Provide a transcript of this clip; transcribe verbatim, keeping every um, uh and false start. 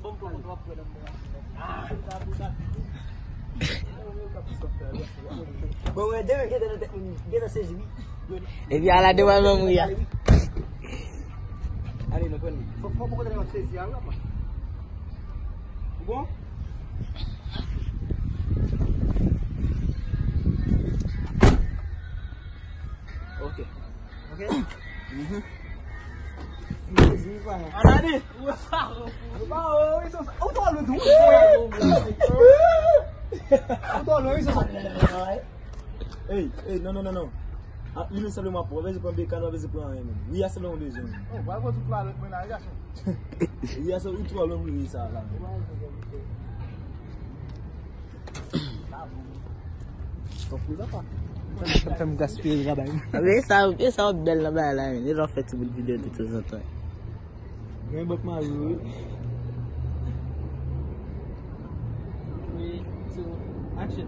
Bon, mwen demen gentan nan tèt mwen, gentan sezi, wi. Epi ala demen mwen mouri a. Ale, nou pran li. Fò, fò, fò, fò, fò, sezi a, wi, apa. Ou bon? Ok. Ok? Mhm. Anane! Ou twò lwen tou. Ou twò lwen wi, sa. Ey, ey, non, non, non, non. Ah, li menm sanble m ap pran. Ou pa bezwen pran bekàn, ou pa bezwen pran anyen menm. Wi, a sanble yon bezwen. Oh, wè, wè, tout la lòt mwen la, gason. Wi, a sanble ou twò lwen wi, sa la. Fè m gaspiye travay. Men sa, men sa w bèl nan bagay la, men. Deja w fè ti bout videyo de tanzantan. Gen bòt mari wi. Three, two, action.